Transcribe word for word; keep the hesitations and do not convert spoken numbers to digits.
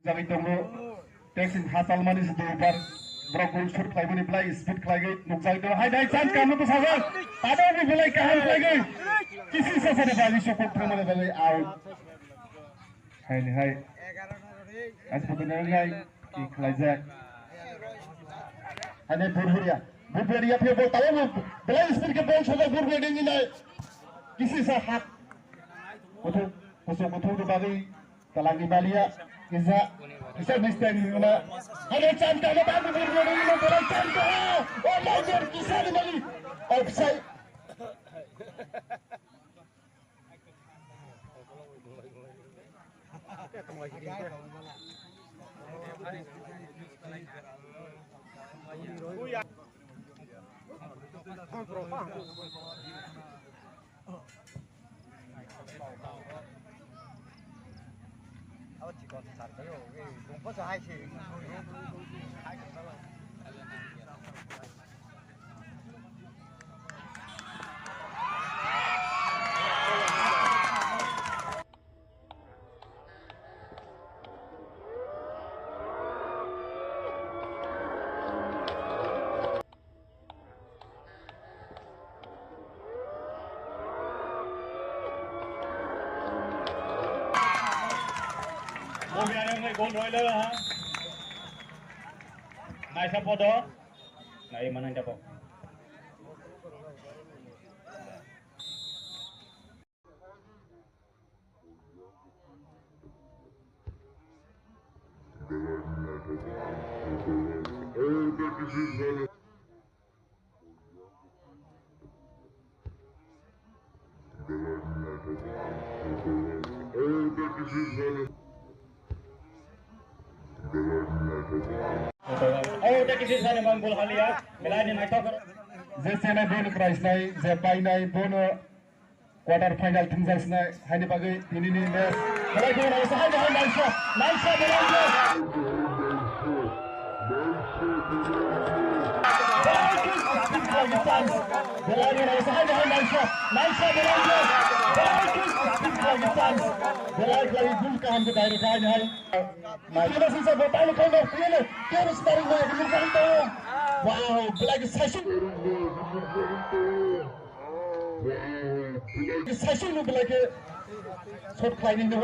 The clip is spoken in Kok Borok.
Jagwi tongo. Text in hachal mani se duibar. Borok goal shoot khlaimani belai speed khlaigwi nukjagwi tongo. Hai, hai, chance kamno to sajak. Tabukbo belai kaham khlaigwi. Kisi sasani bagwi sokok thangmani bagwi out. Hai, hai. As photo nang hai. Ki khlaijak. Hai, hai, Burburia. Burburia phiya bol tabukbo belai speed khe bol sajak Burburia nini nai. Kisi sa hak. Kuthuk, kuthuk, kuthuk bagwi. Talangni balia, kisa, kisa mistake ni wala. Hade chanta na babu ni wala ni wala chanta. Oh my God, kisa ni bali. Offside. Abo chikon sar kayo, eh, bungpo sa hai se. Bo biani wngwi gol rwilai ha. Naisa podo. Nai manang japo. Oh, thank you, sir. Belai ni naithok. Je sene bon krai sinai, je painai bono quarter final thumjak sinai, haini bagwi tinini match. Belai khe naisa, hai, hai, naisa, naisa, belai khe. Belai khe, belai khe naisa, hai, hai, naisa, naisa, belai khe. Belai khe, belai khe goal kaham khe direct hai, hai. Naisa sisa bo talo khe no, khe no, khe no starting no, khe no starting no. Wow, belai khe saisuk. Saisuk no belai khe shot khlaini no,